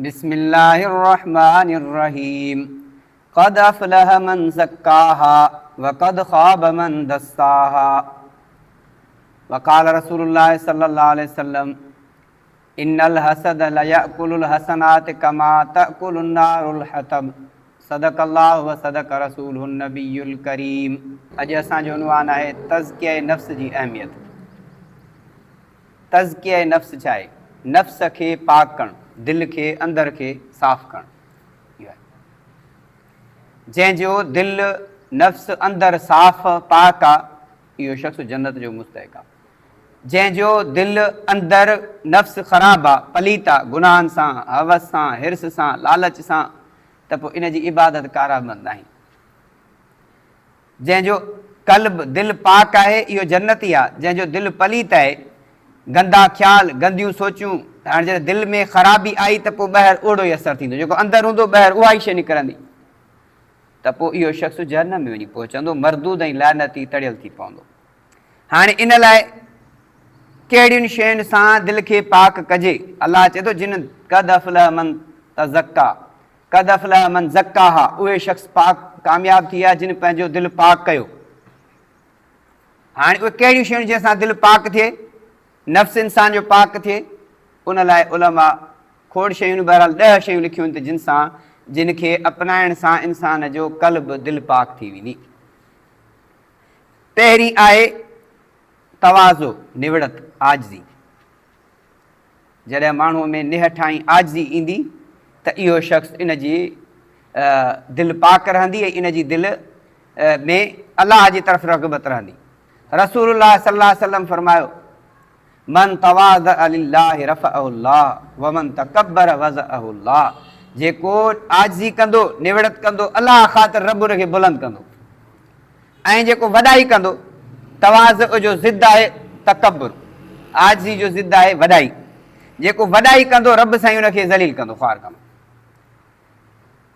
بسم الله الرحمٰن الرحيم قد افلح من زڪاها وقد خاب من دساها وقال رسول الله صلي الله عليه وسلم ان الحسد ليأڪل الحسنات ڪما تأڪل النار الحطب صدق الله وصدق رسوله النبي الڪريم. اڄ اسان جو عنوان آهي تزڪيه نفس جي اهميت. تزڪيه نفس ڇا آهي؟ نفس کي پاڪ ڪرڻ، دل کي، اندر کي صاف ڪرڻ اهو آهي. جنهن جو دل، نفس، اندر صاف پاڪ آ، اهو شخص جنت جو مستحق آ. جنهن جو دل، اندر، نفس خراب آ، پليت آ، گناهن سان، هوس سان، حرص سان، لالچ سان، ته پوء ان جي عبادت ڪارآمد ناهي. جنهن جو قلب، دل، پاڪ آهي، اهو جنتي آهي، جنهن جو دل پليت آهي، گندا خيال، گنديون سوچون، هاڻي جڏهن دل ۾ خرابي آئي ته پوء ٻاهر اهڙو ئي اثر ٿيندو، جيڪو اندر هوندو ٻاهر اها ئي شيء نڪرندي، ته پوء اهو شخص جهنم ۾ وڃي پهچندو، مردود ۽ لعنتي تڙيل ٿي پوندو. هاڻي ان لاء ڪهڙين شين سان دل کي پاڪ ڪجي؟ الله چئي ٿو، جن قد افلح من تزڪا، قد افلح من زڪاها، اهي شخص پاڪ ڪامياب ٿي ويا جن پنهنجو دل پاڪ ڪيو. هاڻي اهي ڪهڙيون شيون جنهن سان دل پاڪ ٿئي، نفس انسان جو پاڪ ٿئي، ان لاء علماء کوڙ شيون بهرحال 10 شيون لکيون آهن ته جن سان جن کي اپنائڻ سان انسان جو قلب دل پاڪ ٿي ويندي. پهرين آهي تواضع، نوڙت، عاجزي. جڏهن ماڻهوء ۾ نهٺ ۽ عاجزي ايندي ته اهو شخص ان جي دل پاڪ رهندي ۽ ان جي دل ۾ الله جي طرف رغبت رهندي. رسول الله صلي الله عليه وسلم فرمايو، من تواضع لله رفعه الله ومن تڪبر وضعه الله جيڪو عاجزي ڪندو، نوڙت ڪندو، الله خاطر رب ان کي بلند ڪندو. ۽ جيڪو وڏائي ڪندو، تواضع جو ضد آهي تڪبر، عاجزي جو ضد آهي وڏائي، جيڪو وڏائي ڪندو رب سائين ان کي ذليل ڪندو، خوار ڪندو.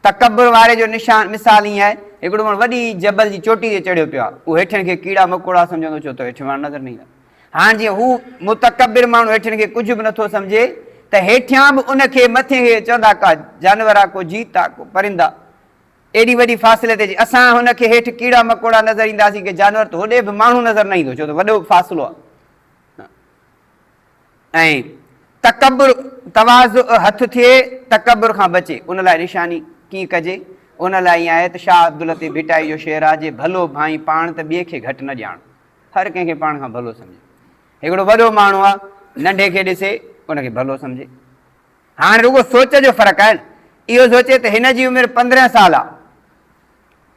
تڪبر واري جو نشان مثال ائين آهي، هڪڙو ماڻهو وڏي جبل جي چوٽي تي چڙهيو پيو آهي، اهو هيٺين کي ڪيڙا مڪوڙا سمجهندو ڇو ته هيٺيون ماڻهو نظر نه ايندا. هاڻ جيئن هو متڪبر ماڻهو هيٺين کي ڪجهه به نٿو سمجهي ته هيٺيان به ان کي مٿين کي چوندا ڪا جانور آ، ڪو جيت آ، ڪو پرند آ. ايڏي وڏي فاصلي تي جي اسان هن کي هيٺ ڪيڙا مڪوڙا نظر اينداسين ڪي جانور ته هوڏي به ماڻهو نظر نه ايندو ڇو ته وڏو فاصلو آهي ۽ تڪبر تواضع هٿ ٿئي تڪبر کان بچي ان لاء نشاني ڪيئن ڪجي ان لاء ائين آهي ته شاهه عبداللطيف ڀٽائي جو شعر آهي جي ڀلو ڀائين پاڻ ته ٻئي کي گهٽ نه ڄاڻ هر ڪنهن کي پاڻ کان ڀلو سمجهي هڪڙو وڏو ماڻهو آهي ننڍي کي ڏسي ان کي ڀلو سمجهي هاڻ رڳو سوچ جو فرق آهي نه. اهو سوچي ته هن جي عمر 15 سال آ.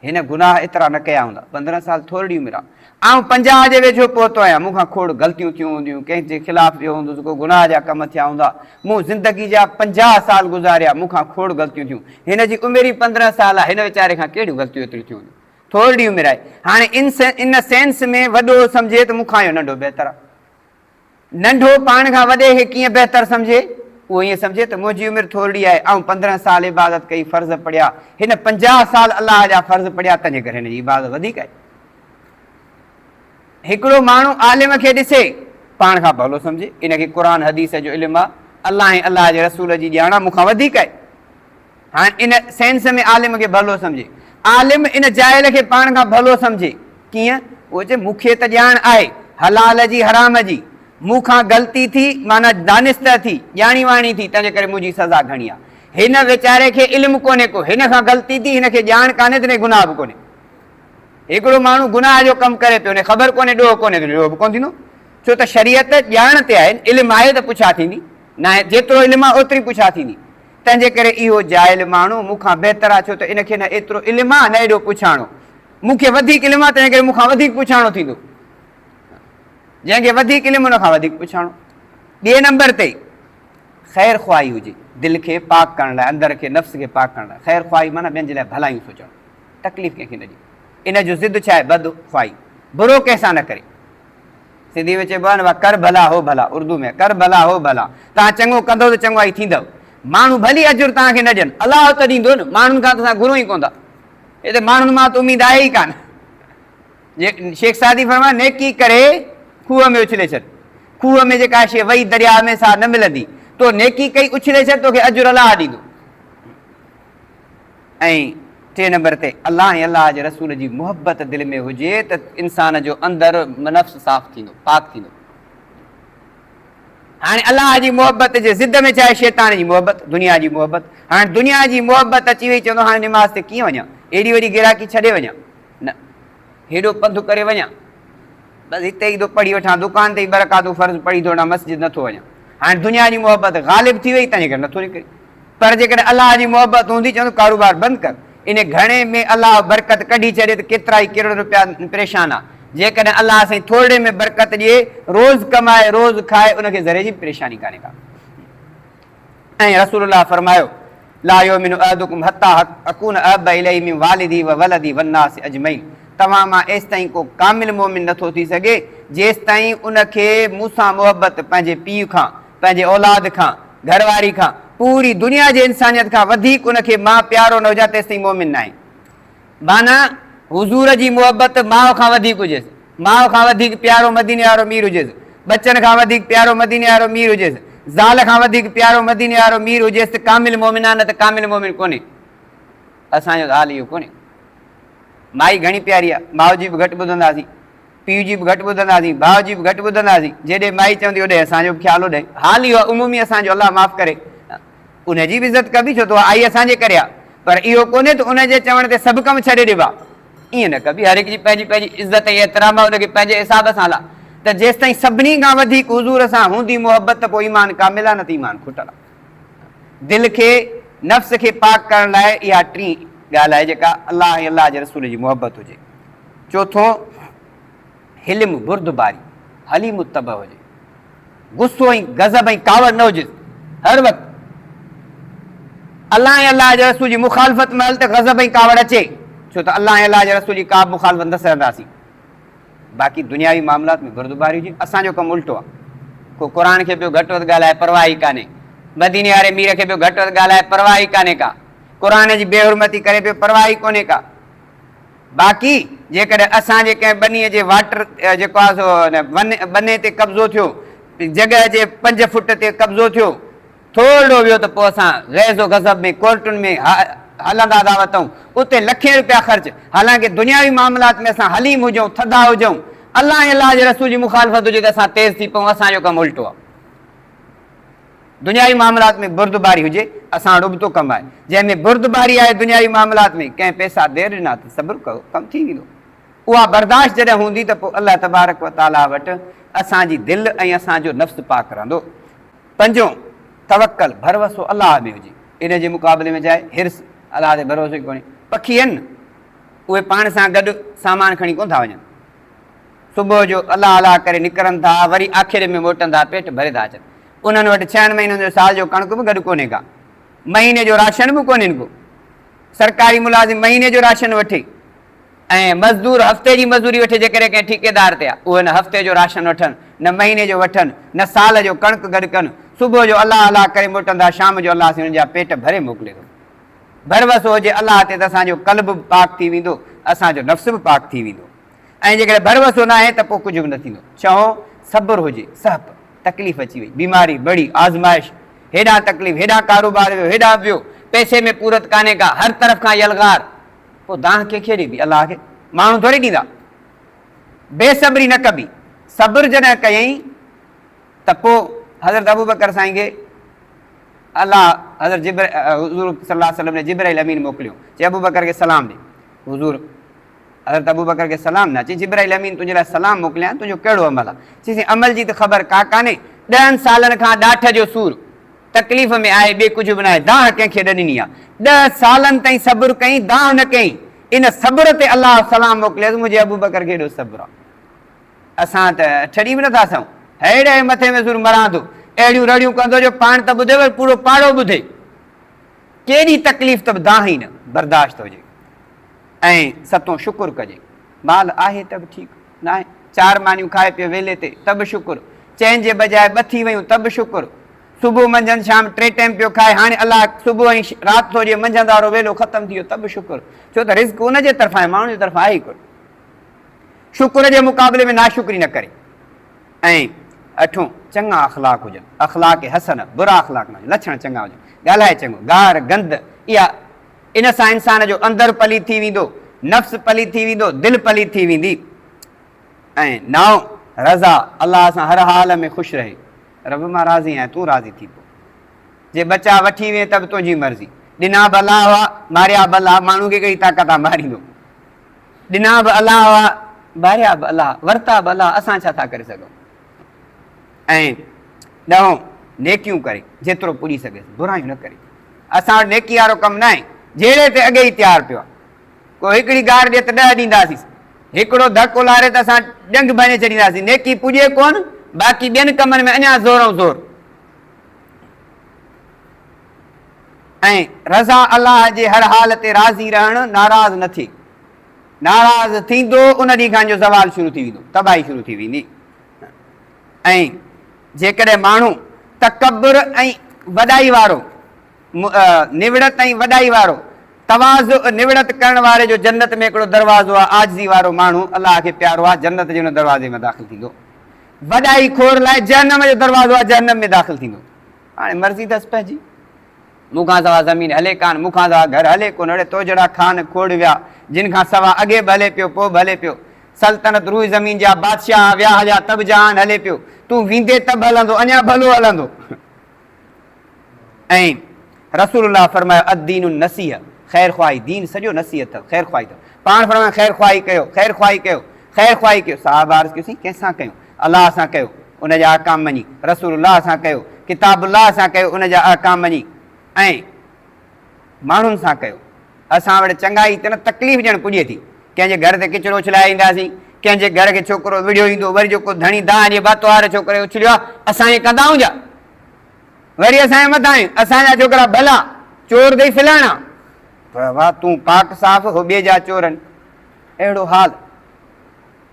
هن گناهه ايترا نه ڪيا هوندا. 15 سال ٿورڙي عمر آ. آئون 50 جي ويجهو پهتو آهيان. مون کان کوڙ غلطيون ٿيون هونديون. ڪنهن جي خلاف ويو هوندس. ڪو گناهه جا ڪم ٿيا هوندا. مون زندگي جا 50 سال گذاريا. مون کان کوڙ غلطيون ٿيون. هن جي عمر ئي 15 سال آ. هن ويچاري کان ڪهڙيون غلطيون ايتريون ٿيون هونديون. ٿورڙي عمر آهي. هاڻي ان سينس ۾ وڏو سمجهي ته مون کان اهو ننڍو بهتر آ. ننڍو پاڻ کان وڏي کي ڪيئن بهتر سمجهي؟ اهو ائين سمجهي ته منهنجي عمر ٿورڙي آهي، آئون 15 سال عبادت ڪئي، فرض پڙهيا، هن 50 سال الله جا فرض پڙهيا، تنهنجي ڪري هن جي عبادت وڌيڪ آهي. هڪڙو ماڻهو عالم کي ڏسي، پاڻ کان ڀلو سمجهي، ان کي قرآن حديث جو علم آهي، الله ۽ الله جي رسول جي ڄاڻ مون کان وڌيڪ آهي. هاڻ ان سينس ۾ عالم کي ڀلو سمجهي. عالم ان جاهل کي پاڻ کان ڀلو سمجهي. ڪيئن؟ اهو چئي مون کي ته ڄاڻ آهي حلال جي حرام جي. مون کان غلطي ٿي معنيٰ دانسته ٿي، ڄاڻي واڻي ٿي، تنهنجي ڪري منهنجي سزا گهڻي آهي. هن ويچاري کي علم ڪونهي ڪو، هن کان غلطي ٿي، هن کي ڄاڻ ڪانهي ته هن کي گناهه به ڪونهي. هڪڙو ماڻهو گناهه جو ڪم ڪري پيو، هن کي خبر ڪونهي، ڏوهه ڪونهي ته ڏوهه به ڪونه ٿيندو. ڇو ته شريعت ڄاڻ تي آهي، علم آهي ته پڇا ٿيندي، ناهي جيترو علم آهي اوتري پڇا ٿيندي. تنهنجي ڪري اهو جاهل ماڻهو مون کان بهتر آهي، ڇو ته ان کي نه ايترو علم آهي نه ايڏو پڇاڻو. مون کي وڌيڪ علم آهي، تنهنجي ڪري مون کان وڌيڪ پڇاڻو ٿيندو. جنهن کي وڌيڪ علم ان کان وڌيڪ پڇاڻو. ٻئي نمبر تي خير خواهي هجي، دل کي پاڪ ڪرڻ لاء، اندر کي، نفس کي پاڪ ڪرڻ لاء. خير خواهي معنيٰ ٻين جي لاء ڀلايون سوچڻ، تڪليف ڪنهن کي نه ڏي. ان جو ضد ڇا آهي؟ بد خواهي، برو ڪنهن سان نه ڪري. سنڌي ۾ چئبو آهي نه ڪر ڀلا هو ڀلا، اردو ۾ ڪر ڀلا هو ڀلا، توهان چڱو ڪندؤ ته چڱائي ٿيندؤ. ماڻهو ڀلي اجر توهان کي نه ڏين، الله ته ڏيندو نه، ماڻهن کان ته اسان گهرون ئي ڪونه ٿا. هتي ماڻهن مان ته اميد آهي ئي ڪانه. شيخ سعدي فرمايو نيڪي ڪري کوهه ۾ اڇلي ڇڏ، کوهه ۾ جيڪا شيء وئي درياء ۾ سا نه ملندي، تو نيڪي ڪئي اڇلي ڇڏ توکي اجر الله ڏيندو. ۽ ٽئين نمبر تي الله ۽ الله جي رسول جي محبت دل ۾ هجي ته انسان جو اندر نفس صاف ٿيندو، پاڪ ٿيندو. هاڻي الله جي محبت جي ضد ۾ ڇا آهي؟ شيطان جي محبت، دنيا جي محبت. هاڻي دنيا جي محبت اچي وئي، چوندو هاڻي نماز تي ڪيئن وڃان، ايڏي وڏي گراهڪي ڇڏي وڃان، نه هيڏو پنڌ ڪري وڃان، بس هتي ئي ٿو پڙهي وٺان، دڪان تي ئي ٻه رڪعتون فرض پڙهي ٿو وٺان، مسجد نٿو وڃان. هاڻي دنيا جي محبت غالب ٿي وئي، تنهنجي ڪري نٿو نڪري. پر جيڪڏهن الله جي محبت هوندي، چوندو ڪاروبار بند ڪر، ان گهڻي ۾ الله برڪت ڪڍي ڇڏي ته ڪيترائي ڪروڙ روپيا پريشان آ، جيڪڏهن الله سائين ٿورڙي ۾ برڪت ڏئي، روز ڪمائي روز کائي ان کي ذري جي به پريشاني ڪانهي ڪا. ۽ رسول الله فرمايو، لا يؤمن احدڪم حتي اڪون احب اليه من والده وولده والناس اجمعين توهان مان ايستائين ڪو ڪامل مؤمن نٿو ٿي سگهي جيستائين ان کي مون سان محبت پنهنجي پيء کان، پنهنجي اولاد کان، گهر واري کان، پوري دنيا جي انسانيت کان وڌيڪ ان کي مان پيارو نه هجان تيستائين مؤمن ناهي. معنيٰ، حضور جي محبت ماء کان وڌيڪ هجيس، ماء کان وڌيڪ پيارو مديني وارو مير هجيس، ٻچن کان وڌيڪ پيارو مديني وارو مير هجيس، زال کان وڌيڪ پيارو مديني وارو مير هجيس ته ڪامل مؤمن آهي نه ته ڪامل مؤمن ڪونهي. اسان جو ته حال اهو ڪونهي. مائي گهڻي پياري آهي، ماء جي به گهٽ ٻڌنداسين. پيء جي به گهٽ ٻڌنداسين، ڀاء جي به گهٽ ٻڌنداسين، جيڏي مائي چوندي اوڏي اسان جو به خيال اوڏي. حال اهو آهي عمومي اسان جو الله معاف ڪري. ان جي به عزت ڪبي ڇو ته اها آئي اسان جي ڪري آهي. پر اهو ڪونهي ته ان جي چوڻ تي سڀ ڪم ڇڏي ڏبا. ائين نه ڪبي. هر هڪ جي پنهنجي پنهنجي عزت ۽ احترام آهي ان کي پنهنجي حساب سان هلاء. ته جيستائين سڀني کان وڌيڪ حضور سان هوندي محبت ته پوء ايمان ڪامل آهي نه ته ايمان کٽل آهي. دل کي، نفس کي پاڪ ڪرڻ لاء اها ٽين ڳالهه آهي جيڪا الله ۽ الله جي رسول جي محبت هجي. چوٿون، حلم، بردباري، حليم الطبع هجي. غصو ۽ غضب ۽ ڪاوڙ نه هجيس. هر وقت الله ۽ الله جي رسول جي مخالفت مهل ته غضب ۽ ڪاوڙ اچي، ڇو ته الله ۽ الله جي رسول جي ڪا به مخالفت نه سهنداسين. باقي دنياوي معاملات ۾ بردباري هجي. اسان جو ڪم الٽو آهي. ڪو قرآن کي پيو گهٽ وڌ ڳالهائي پرواهه ئي ڪانهي. مديني واري مير کي پيو گهٽ وڌ ڳالهائي پرواهه ئي ڪانهي ڪا. قرآن جي بي حرمتي ڪري پيو پرواهه ئي ڪونهي ڪا. باقي جيڪڏهن اسان جي ڪنهن ٻنيء جي واٽر جيڪو آهي سو ون ٻني تي قبضو ٿيو، جڳهه جي 5 فٽ تي قبضو ٿيو، ٿورڙو ويو ته پوء اسان غيظ و غضب ۾ ڪورٽن ۾ هلندا ٿا وتون، اتي لکين روپيا خرچ، حالانڪه دنياوي معاملات ۾ اسان حليم هجون، ٿڌا هجون، الله ۽ الله جي رسول جي مخالفت هجي ته اسان تيز ٿي پئون، اسان جو ڪم الٽو آهي. دنياوي معاملات ۾ بردباري هجي، اسان وٽ ابتو ڪم آهي، جنهن ۾ بردباري آهي دنياوي معاملات ۾ ڪنهن پئسا دير ڏنا ته صبر ڪيو ڪم ٿي ويندو. اها برداشت جڏهن هوندي ته پوء الله تبارڪ و تعاليٰ وٽ اسان جي دل ۽ اسان جو نفس پاڪ رهندو. پنجون، توڪل، ڀروسو الله ۾ هجي. ان جي مقابلي ۾ ڇا آهي؟ حرص، الله تي ڀروسو ئي ڪونهي. پکي آهن نه، اهي پاڻ سان گڏ سامان کڻي ڪونه ٿا وڃن. صبح جو الله الله ڪري نڪرن ٿا، وري آخر ۾ موٽن ٿا، پيٽ ڀري ٿا اچن. انهن وٽ ڇهن مهينن جو سال جو ڪڻڪ به گڏ ڪونهي ڪا. مهيني جو راشن به ڪونهين ڪو. سرڪاري ملازم مهيني جو راشن وٺي ۽ مزدور هفتي جي مزدوري وٺي جيڪڏهن ڪنهن ٺيڪيدار تي آ، اهي نه هفتي جو راشن وٺن، نه مهيني جو وٺن، نه سال جو ڪڻڪ گڏ ڪن. صبح جو الله الله ڪري موٽن ٿا، شام جو الله سائين انهن جا پيٽ ڀري موڪلي ٿو. ڀروسو هجي الله تي ته اسان جو قلب به پاڪ ٿي ويندو، اسان جو نفس به پاڪ ٿي ويندو. ۽ جيڪڏهن ڀروسو ناهي ته پوء ڪجهه به نه ٿيندو. ڇهون، صبر هجي، سهپ، تڪليف اچي وئي، بيماري، بڙي، آزمائش، هيڏانهن تڪليف، هيڏانهن ڪاروبار ويو، هيڏانهن ويو، پئسي ۾ پورت ڪانهي ڪا، هر طرف کان يلغار، پوء دانهن ڪنهن کي ڏبي؟ الله کي. ماڻهو ٿوري ڏيندا. بي صبري نه ڪبي. صبر جڏهن ڪيائين ته پوء حضرت ابوبڪر سائين کي الله حضرت جبر حضور صلي الله عليه وسلم جبرائيل امين موڪليو، چي ابوبڪر کي سلام ڏي. حضور حضرت ابوبڪر کي سلام نه، چي جبرائيل امين تنهنجي لاء سلام موڪليان، تنهنجو ڪهڙو عمل آ؟ چيسين عمل جي ته خبر ڪا ڪانهي، ڏهن سالن کان ڏاٺ جو سور، تڪليف ۾ آهي، ٻي ڪجهه به ناهي، دانهن ڪنهن کي نه ڏني آ، 10 سالن تائين صبر ڪيائين، دانهن نه ڪيائين، ان صبر تي الله سلام موڪليس، منهنجي ابوبڪر کي ايڏو صبر آ، اسان ته اٺ ڏينهن به نٿا سهون، ههڙي هي مٿي ۾ سور مران ٿو، اهڙيون رڙيون ڪندو جو پاڻ ته ٻڌي پر پورو پاڙو ٻڌي، ڪيڏي تڪليف ته به دانهن ئي نه، برداشت هجي. ۽ ستون شڪر ڪجي. مال آهي ته به ٺيڪ، ناهي چار مانيون کائي پيو ويلي تي ته به شڪر، چئن جي بجاء ٻه ٿي ويون ته به شڪر، صبح منجهند شام ٽي ٽيم پيو کائي هاڻي الله صبح ۽ رات ٿو ڏئي منجهند وارو ويلو ختم ٿي ويو ته به شڪر، ڇو ته رزق ان جي طرفان آهي ماڻهن جي طرفان آهي ئي ڪونه. شڪر جي مقابلي ۾ ناشڪري نه ڪري. ۽ اٺون، چڱا اخلاق هجن، اخلاق حسنه، برا اخلاق نه هجن، لڇڻ چڱا هجن، ڳالهائي چڱو، گار، گند، اها ان سان انسان جو اندر پليت ٿي ويندو، نفس پليت ٿي ويندو، دل پليت ٿي ويندي. ۽ نائون، رضا، الله سان هر حال ۾ خوش رهي، رب مان راضي آهيان، تون راضي ٿي پو. جي ٻچا وٺي وئين ته به تنهنجي مرضي. ڏنا به الله هئا، ماريا به الله، ماڻهو کي ڪهڙي طاقت آ ماريندو. ڏنا به الله هئا، ٻاريا به الله، ورتا به الله، اسان ڇا ٿا ڪري سگهون. ۽ ڏهون، نيڪيون ڪري، جيترو پڄي سگهيس، برايون نه ڪري. اسان وٽ نيڪي وارو ڪم ناهي، جهيڙي تي اڳي ئي تيار پيو آهي. ڪو هڪڙي گار ڏي ته ڏهه ڏينداسينس، هڪڙو ڌڪ الاري ته اسان ڄنگهه ڀڃي ڇڏينداسين. نيڪي پڄي ڪونه، باقي ٻين ڪمن ۾ اڃا زورئون زور. ۽ رضا الله جي هر حال تي راضي رهڻ، ناراض نه ٿئي. ناراض ٿيندو ان ڏينهن کان جو زوال شروع ٿي ويندو، تباهي شروع ٿي ويندي. ۽ جيڪڏهن ماڻهو تڪبر ۽ وڏائي وارو، نوڙت ۽ وڏائي وارو، تواضع، نوڙت ڪرڻ واري جو جنت ۾ هڪڙو دروازو آهي، عاجزي وارو ماڻهو الله کي پيارو آهي، جنت جي ان دروازي مان داخل ٿيندو. وڏائي خور لاء جهنم جو دروازو آهي، جهنم ۾ داخل ٿيندو. هاڻي مرضي اٿس پنهنجي. مون کان سوا زمين هلي ڪانه، مون کان سوا گهر هلي ڪونه، اڙي تو جهڙا خان کوڙ ويا، جن کان سوا اڳي به هلي پيو، پوء به هلي پيو. سلطنت روء زمين جا بادشاهه ويا هليا ته به جهان هلي پيو، تون ويندي ته به هلندو، اڃا ڀلو هلندو. ۽ رسول الله فرمايو، الدين النصيحة، خير خواهي، دين سڄو نصيحت اٿو، خير خواهي اٿو. پاڻ فرمايو، خير خواهي ڪيو، خير خواهي ڪيو، خير خواهي ڪيو. صحابه عرض ڪيو، سائين ڪنهن سان ڪيون؟ الله سان ڪيو، ان جا احڪام مڃي، رسول الله سان ڪيو، ڪتاب الله سان ڪيو، ان جا احڪام مڃي ۽ ماڻهن سان ڪيو. اسان وٽ چڱائي ته نه تڪليف ڄڻ پڄي ٿي. ڪنهن جي گهر تي ڪچرو اڇلائي اينداسين، ڪنهن جي گهر کي ڇوڪرو وڙهيو ايندو، وري جو ڪو ڌڻي دانهن ڏئي باتو واري ڇوڪري اڇليو آ، اسان ائين ڪندا آهيون ڇا؟ وري اسان جي مٿان آهيون، اسان جا ڇوڪرا ڀلا، چور اٿئي فلاڻا. واهه تون پاڪ صاف، هو ٻئي جا چور آهن. اهڙو حال.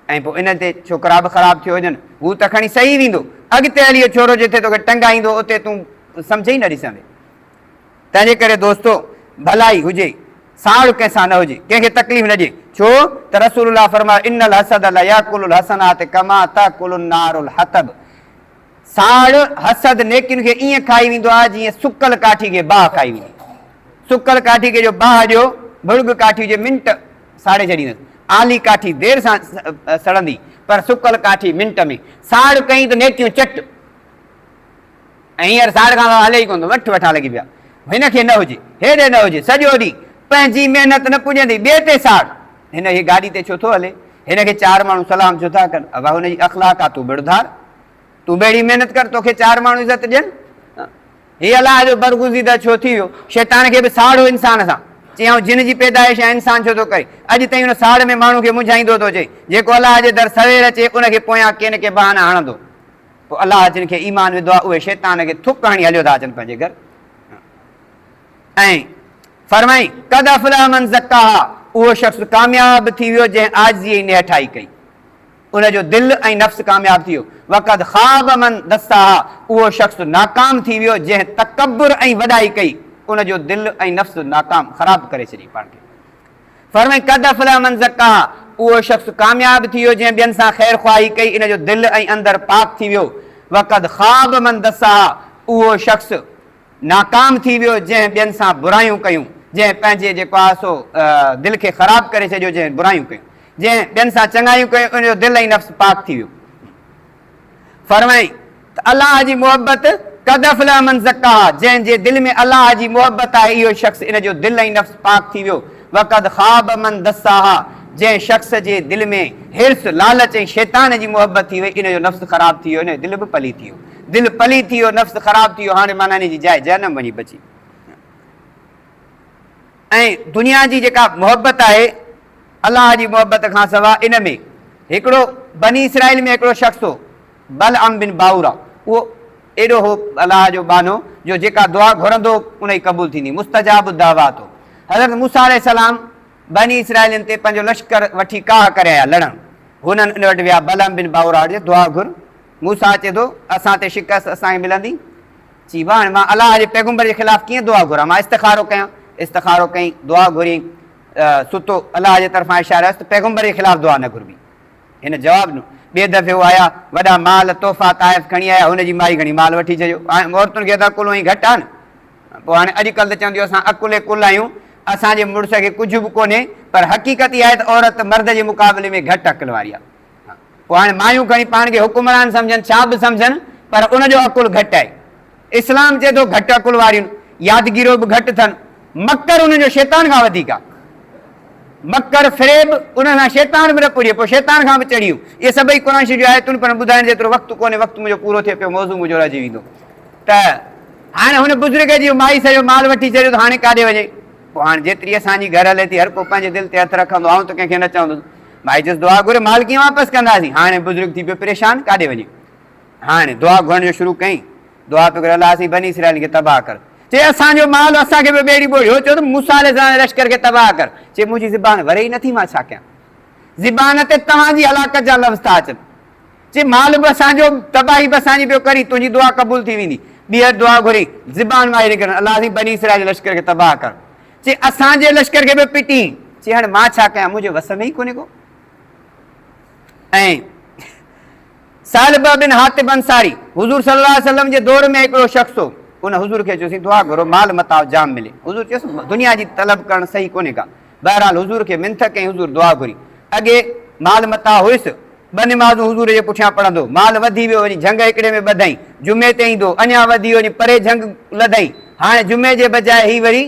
۽ پوء ان تي ڇوڪرا به خراب ٿيو وڃن. هو ته کڻي سهي ويندو. اڳتي هلي اهو ڇورو جتي توکي ٽنگائيندو اتي تون سمجهه ئي نه ڏسندين. تنهنجي ڪري دوستو ڀلائي هجي، ساڙ ڪنهن سان نه هجي، ڪنهن کي تڪليف نه ڏي. ڇو ته رسول الله فرمايو، ان الحسد لياڪل الحسنات ڪما تاڪل النار الحطب. ساڙ، حسد، نيڪين کي ائين کائي ويندو آهي جيئن سڪل ڪاٺي کي باهه کائي ويندي. سڪل ڪاٺي کي جو باهه ڏيو، ڀڙڳ ڪاٺي هجي منٽ ساڙي ڇڏيندس. آلي ڪاٺي دير سان سڙندي پر سڪل ڪاٺي منٽ ۾. ساڙ ڪئين ته نيڪيون چٽ. ۽ هينئر ساڙ کان سواء هلي ئي ڪونه ٿو، وٺ وٺان لڳي پيا. هن کي نه هجي، هيڏي نه هجي، سڄو ڏينهن پنهنجي محنت نه پڄندي، ٻئي تي ساڙ. هن هي گاڏي تي ڇو ٿو هلي؟ هن کي چار ماڻهو سلام ڇو ٿا ڪن؟ ابا هن جي اخلاق آ، تون بڙڌار، تون به اهڙي محنت ڪر، توکي چار ماڻهو عزت ڏين. هي الله جو برگزيده ڇو ٿي ويو؟ شيطان کي به ساڙ هو انسان سان. چيائون جن جي پيدائش ۽ انسان ڇو ٿو ڪري؟ اڄ تائين ان ساڙ ۾ ماڻهو کي منجهائيندو ٿو اچي. جيڪو الله جي در سوير اچي، ان کي پويان ڪي نه ڪي بهانا هڻندو. پوء الله جن کي ايمان وڌو آهي، اهي شيطان کي ٿڪ هڻي هليو ٿا اچن پنهنجي گهر. ۽ فرمائين، قد افلح من زڪاها، اهو شخص ڪامياب ٿي ويو جنهن عاجزي ۽ نهٺائي ڪئي. ان جو دل ۽ نفس ڪامياب ٿي ويو. وقد خاب من دساها، اهو شخص ناڪام ٿي ويو جنهن تڪبر ۽ وڏائي ڪئي، ان جو دل ۽ نفس ناڪام، خراب، ڪري ڇڏيائين پاڻ کي. فرمائين، قد افلح من زڪاها، اهو شخص ڪامياب ٿي ويو جنهن ٻين سان خير خواهي ڪئي، ان جو دل ۽ اندر پاڪ ٿي ويو. وقد خاب من دساها، اهو شخص ناڪام ٿي ويو جنهن ٻين سان برايون ڪيون، جنهن پنهنجي جيڪو آهي سو دل کي خراب ڪري ڇڏيو، جنهن برايون ڪيون، جنهن ٻين سان چڱايون ڪيون، ان جو دل ۽ نفس پاڪ ٿي ويو. فرمائين ته الله جي محبت قد افلح من زڪاها، جنهن جي دل ۾ الله جي محبت آهي اهو شخص ان جو دل ۽ نفس پاڪ ٿي ويو. وقد خاب من دساها، جنهن شخص جي دل ۾ حرص، لالچ ۽ شيطان جي محبت ٿي وئي ان جو نفس خراب ٿي ويو، ان جو دل به پليت ٿي ويو. دل پليت ٿي ويو، نفس خراب ٿي ويو، هاڻي معنيٰ ان جي جاء جهنم وڃي بچي. ۽ دنيا جي جيڪا محبت آهي الله جي محبت کان سواء ان ۾ هڪڙو بني اسرائيل ۾ هڪڙو شخص هو بلعم بن باعورا، اهو ايڏو هو الله جو ٻانهو جو جيڪا دعا گهرندو ان جي قبول ٿيندي، مستجاب الدعوات هو. حضرت موسيٰ عليه السلام بني اسرائيلين تي پنهنجو لشڪر وٺي ڪاهه ڪري آيا لڙڻ، هنن ان وٽ ويا بلعم بن باعورا وٽ دعا گهر، موسيٰ چئي ٿو، اسان تي شڪست اسان کي ملندي؟ چي، واهه هاڻي مان الله جي پيغمبر جي خلاف ڪيئن دعا گهران، مان استخارو ڪيان. استخارو ڪيائين، دعا گهريائين، ستو، الله جي طرفان اشارو آيس ته پيغمبر جي خلاف دعا نه گهربي. هن جواب ڏنو، ٻئي دفعي هو آيا، وڏا مال، تحفا، تحائف کڻي آيا، هن جي مائي کڻي مال وٺي ڇڏيو. هاڻي عورتن کي ته عقل هونئن ئي گهٽ آهي نه. پوء هاڻي اڄڪلهه ته چونديون اسان عقل ڪل آهيون، اسان جي مڙس کي ڪجهه به ڪونهي، پر حقيقت اها آهي ته عورت مرد جي مقابلي ۾ گهٽ عقل واري آهي. پوء هاڻي مايون کڻي پاڻ کي حڪمران سمجهن، ڇا به سمجهن، پر ان جو عقل گهٽ آهي. اسلام چئي ٿو گهٽ عقل واريون، يادگيرو به گهٽ اٿن، مڪر انهن جو شيطان کان وڌيڪ آهي. مڪر، فريب، انهن سان شيطان به نه پڄي، پوء شيطان کان به چڙهي. اهي سڀئي قرآن شريف جون آيتون پر ٻڌائڻ جيترو وقت ڪونهي، وقت منهنجو پورو ٿئي پيو، موضوع منهنجو رهجي ويندو. ته هاڻي هن بزرگ جي مائي سڄو مال وٺي ڇڏيو ته هاڻي ڪاڏي وڃي؟ پوء هاڻي جيتري اسان جي گهر هلي ٿي، هر ڪو پنهنجي دل تي هٿ رکندو، آئون ته ڪنهن کي نه چوندس. مائي چيس دعا گهر، مال ڪيئن واپس ڪنداسين؟ هاڻي بزرگ ٿي پيو پريشان، ڪاڏي وڃي؟ هاڻي دعا گهرڻ جو شروع ڪيائين. دعا پيو گهري، الله سائين بني اسرائيلن کي تباهه ڪر. چي اسان جو مال اسان کي پيو ٻيڙي ٻوڙي. هو چيو ته موسيٰ عليه السلام جي لشڪر کي تباهه ڪر. چي منهنجي زبان وري ئي نٿي مان ڇا ڪيان؟ زبان تي توهان جي هلاڪت جا لفظ ٿا اچن. چي مال به اسان جو، تباهي به اسان جي پيو ڪرين، تنهنجي دعا قبول ٿي ويندي. ٻيهر دعا گهري، زبان مان ئي نڪرن، الله سائين بني اسرائيل جي لشڪر کي تباهه ڪر. چي اسان جي لشڪر کي پيو پٽين. چي هاڻي مان ڇا ڪيان، منهنجي وس ۾ ئي ڪونهي ڪو. ۽ ثعلبه بن حاطب انصاري، حضور صلي الله عليه وسلم جي دور ۾ هڪڙو شخص هو، ان حضور کي چيو سائين دعا گهرو مال متاع جام ملي. حضور چيس دنيا جي طلب ڪرڻ صحيح ڪونهي ڪا. بهرحال حضور کي منٿ ڪئي حضور دعا گهري. اڳي مال متاع هيس، ٻه نمازون حضور جي پٺيان پڙهندو، مال وڌي ويو وڃي جهنگ هڪڙي ۾ ٻڌائين، جمعي تي ايندو، اڃا وڌي ويو وڃي پري جهنگ لڌائين، هاڻي جمعي جي بجاء هي وري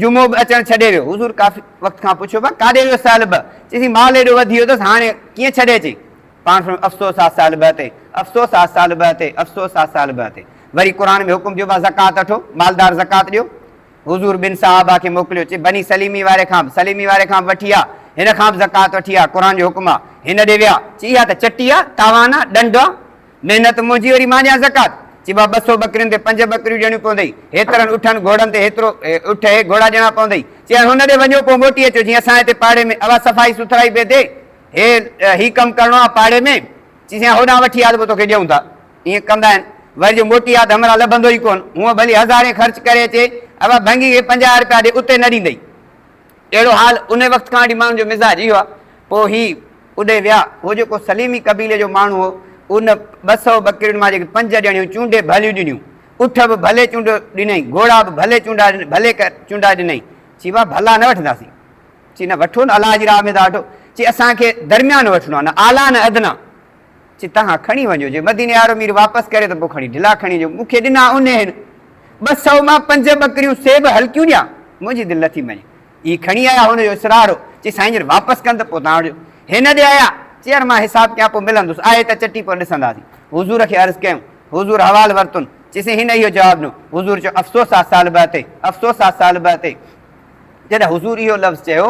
جمعو به اچڻ ڇڏي ويو. حضور ڪافي وقت کان پڇيو ڀا ڪاڏي ويو ثعلبه؟ چيسين مال ايڏو وڌي ويو اٿس هاڻي ڪيئن ڇڏي اچي؟ پاڻ فرمايو افسوس آ ثعلبه تي، افسوس آ ثعلبه تي، افسوس آ ثعلبه تي. وري قرآن ۾ حڪم ٿيو ڀا زڪوات وٺو، مالدار زڪوات ڏيو. حضور ٻن صحابه کي موڪليو چي بني سليمي واري کان به سليمي واري کان به وٺي آ، هن کان به زڪوات وٺي آ، قرآن جو حڪم آ. هن ڏي ويا، چي اها ته چٽي آ، تاوان آ، ڏنڊ آ. محنت منهنجي وري مان ڏيان زڪوات؟ چي بابا 200 ٻڪرين تي پنج ٻڪريون ڏيڻيون پوندئي، هيترن اٺن گهوڙن تي هيترو اٺ هي گهوڙا ڏيڻا پوندئي. چي هاڻي هن ڏي وڃو پوء موٽي اچو جيئن اسان هتي پاڙي ۾ اها صفائي سٿرائي پئي ٿئي، هي هي ڪم ڪرڻو آهي پاڙي ۾، چي سائين هوڏانهن وٺي آ ته پوء توکي ڏيون ٿا. ائين ڪندا آهن. وري جو موٽي آ ته همراهه لڀندو ئي ڪونه. هونء ڀلي هزارين خرچ ڪري اچي، ابا ڀنگي کي 50 رپيا ڏي اتي نه ڏيندئي. اهڙو حال ان وقت کان وٺي ماڻهن جو مزاج اهو آهي. پوء هي اڏي ويا. هو جيڪو سليمي قبيلي جو ماڻهو هو، ان 200 ٻڪرين مان جيڪي پنج ڄڻيون چونڊي ڀليون ڏنيون. اٺ به ڀلي چونڊ ڏنائين، گهوڙا به ڀلي چونڊا ڀلي چونڊا ڏنائين. چي ڀاء ڀلا نه وٺنداسين. چي نه وٺو نه الله جي راهه ۾ ٿا وٺو. چي اسان کي درميانو وٺڻو آهي، نه اعليٰ نه ادنيٰ. چي توهان کڻي وڃو، جي مديني وارو مير واپس ڪري ته پوء کڻي ڍلا کڻي وڃو، مون کي ڏنا انهي هن 200 مان پنج ٻڪريون سي به هلڪيون ڏيان، منهنجي دل نٿي مڃي. هي کڻي آيا هن جو اصرار هو، چي سائين جڏهن واپس ڪن ته پوء توهان وٺجو. هن ڏي آيا، چي يار مان حساب ڪيان پوء ملندس، آهي ته چٽي پوء ڏسنداسين. حضور کي عرض ڪيم، حضور حوال ورتن، چي سائين هن اهو جواب ڏنو، حضور چيو افسوس آ ثعلبه تي، افسوس آ ثعلبه تي. جڏهن حضور اهو لفظ چيو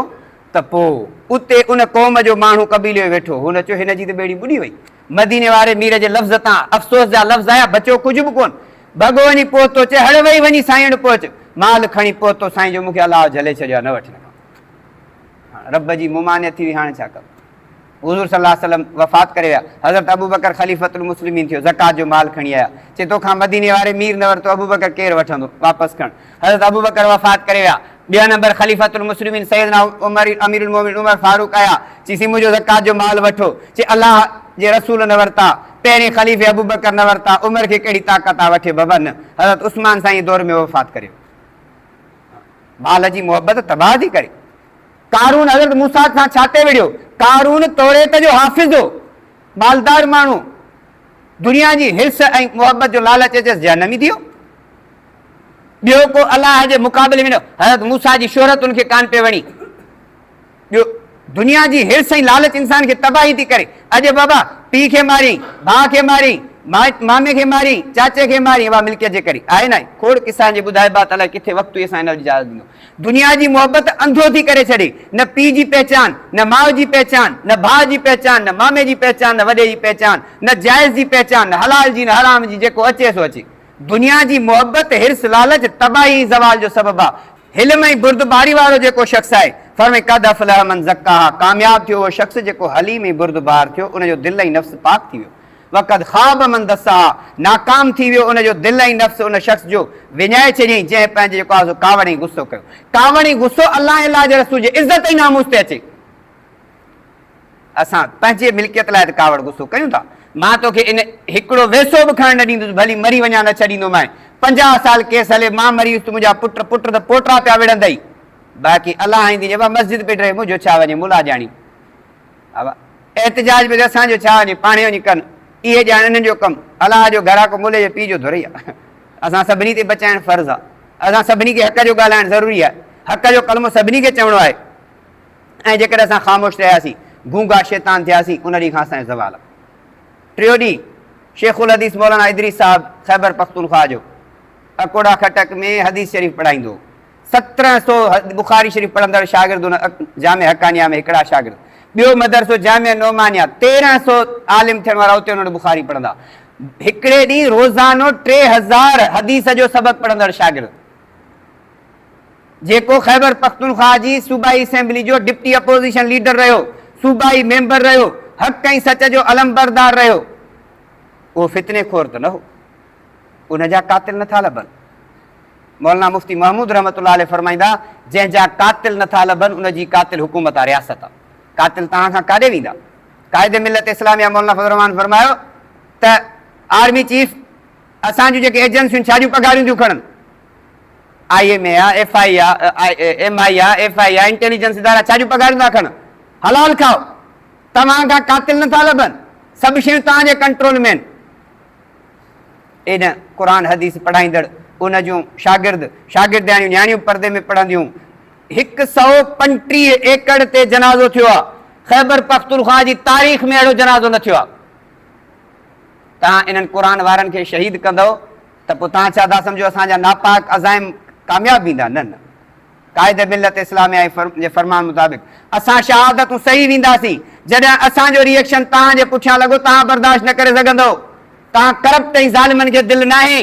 ته پوء اتي ان قوم جو ماڻهو قبيلي ۾ ويٺو هو. هن چيو، هن جي ته ٻيڙي ٻڏي وئي. مديني واري مير جي لفظ تان افسوس جا لفظ آيا، بچيو ڪجهه به ڪونه. ڀڳو وڃي پهتو، چي، هڙ وئي وڃي سائينڻ پهچ. مال کڻي پهتو، سائين جو مون کي الله جهلي ڇڏيو آهي، نه وٺ هن کان. هاڻ رب جي ممانعت ٿي وئي، هاڻي ڇا ڪبو؟ حضور صلي الله عليه وسلم وفات ڪري ويا. حضرت ابوبڪر خليفة المسلمين ٿيو، زڪوات جو مال کڻي آيا. چي توکان مديني واري مير نه ورتو، ابوبڪر ڪير وٺندو؟ واپس کڻ. حضرت ابوبڪر وفات ڪري ويا. ٻيا نمبر خليفة المسلمين سيدنا عمر امير المومنين عمر فاروق آيا. چي سين منهنجو زڪوات جو مال وٺو. چي الله جي رسول نه ورتا، پهرين خليفي ابوبڪر نه ورتا، عمر کي ڪهڙي طاقت آ وٺي بابا نه. حضرت عثمان سائين جي دور ۾ وفات ڪري ويو. مال جي محبت تباهه ٿي ڪري. قارون حضرت موسيٰ سان ڇا تي وڙهيو؟ قارون توريت جو حافظ هو، مالدار ماڻهو، دنيا جي حرص ۽ محبت جو لالچ اچيس جهنمي ٿي ويو. ٻيو ڪو الله جي مقابلي ۾ نه، حضرت موسيٰ جي شهرت ان کي ڪانه پئي وڻي. ٻيو دنيا جي حرص ۽ لالچ انسان کي تباهي ٿي ڪري. اڄ بابا پيء کي مارين، ڀاء کي مارين، مامي کي مارين، چاچي کي مارين، اها ملڪيت جي ڪري آهي ناهي. کوڙ قصا آهن جي ٻڌائبا ته الائي ڪٿي وقت ئي اسان ان اجازت ڏيندو. دنيا جي محبت انڌو ٿي ڪري ڇڏي. نه پيء جي پهچان، نه ماء جي پهچان، نه ڀاء جي پهچان، نه مامي جي پهچان، نه وڏي جي پهچان، نه جائز جي پهچان، نه حلال جي نه حرام جي، جيڪو اچي سو اچي. دنيا جي محبت، حرص، لالچ، تباهي ۽ زوال جو سبب آ. حلم ۽ بردباري وارو جيڪو شخص آهي، فرمائي قد افلح من زڪاها، ڪامياب ٿيو اهو شخص جيڪو حليم ۽ بردبار ٿيو، ان جو دل ۽ نفس پاڪ ٿي ويو. وقد خاب من دساها، ناڪام ٿي ويو ان جو دل ۽ نفس ان شخص جو وڃائي ڇڏيائين جنهن پنهنجي جيڪو آهي سو ڪاوڙ ۽ غصو ڪيو. ڪاوڙ ۽ غصو الله ۽ الله جي رسول جي عزت ۽ ناموس تي اچي. اسان پنهنجي ملڪيت لاء ته ڪاوڙ غصو ڪيون ٿا. مان توکي ان هڪڙو ويسو به کڻڻ نه ڏيندس، ڀلي مري وڃان نه ڇڏيندومانء. 50 سال ڪيس هلي، مان مري ويس ته منهنجا پٽ، پٽ ته پوٽا پيا وڙهندئي. باقي الله آئيندي جي مسجد پئي ڊهي، منهنجو ڇا وڃي، ملا ڄاڻي. ها با، احتجاج ۾ ته اسان جو ڇا وڃي، پاڻهي وڃي ڪن. اهي ڄاڻ انهن جو ڪم. الله جو گهر آ، ڪو ملي جي پيء جو ڌرئي آ. اسان سڀني تي بچائڻ فرض آ. اسان سڀني کي حق جو ڳالهائڻ ضروري آهي. حق جو ڪلمو سڀني کي چوڻو آهي. ۽ جيڪڏهن اسان خاموش رهياسين، گونگا شيطان ٿياسين، ان ڏينهن کان اسان جو زوال آهي. ٽيون ڏينهن شيخ الحديث مولانا ادريس صاحب خيبر پختونخواهه جو اڪوڙا خٽڪ ۾ حديث شريف پڙهائيندو هو. 1700 بخاري شريف پڙهندڙ شاگرد ان جامع حقانيه ۾ هڪڙا شاگرد، ٻيو مدرسو جامع نعمانيه 1300 عالم ٿيڻ وارا اتي ان وٽ بخاري پڙهندا. هڪڙي ڏينهن روزانو 3000 حديث جو سبق پڙهندڙ شاگرد. جيڪو خيبر پختونخواهه جي صوبائي اسيمبلي جو ڊپٽي اپوزيشن ليڊر رهيو، صوبائي ميمبر رهيو، حق ۽ سچ جو علمبردار رهيو، اهو فتني خور ته نه هو. ان جا قاتل نه ٿا لڀن. مولانا مفتي محمود رحمة الله عليه فرمائيندا، جنهن جا قاتل نه ٿا لڀن، ان جي قاتل حڪومت آ، رياست آ. قاتل توهان کان ڪاڏي ويندا؟ قائد ملت اسلاميه مولانا فضل الرحمان فرمايو ته آرمي چيف اسان جون جيڪي ايجنسيون ڇا جون پگهاريون ٿيون کڻن؟ I M A آ، ايف I آ، ايم I آ، ايف I آ، انٽيليجنس ادارا ڇا جون پگهاريون ٿا کڻن؟ حلال کائو، توهان کان قاتل نه ٿا لڀن، سڀ شيون توهان جي ڪنٽرول ۾ آهن. ان قرآن حديث پڙهائيندڙ، ان جون شاگرد، شاگردياڻيون نياڻيون به پردي ۾ پڙهنديون. 135 ايڪڙ تي جنازو ٿيو آ، خيبر پختونخواهه جي تاريخ ۾ اهڙو جنازو نه ٿيو آ. توهان انهن قرآن وارن کي شهيد ڪندؤ ته پوء توهان ڇا ٿا سمجهو اسان جا ناپاڪ عزائم ڪامياب ويندا؟ نه نه. قائد ملت اسلاميه جي فرمان مطابق اسان شهادتون سهي وينداسين، جڏهن اسان جو ري ايڪشن توهان جي پٺيان لڳو توهان برداشت نه ڪري سگهندؤ. توهان ڪرپٽ ۽ ظالمن کي دل ناهي.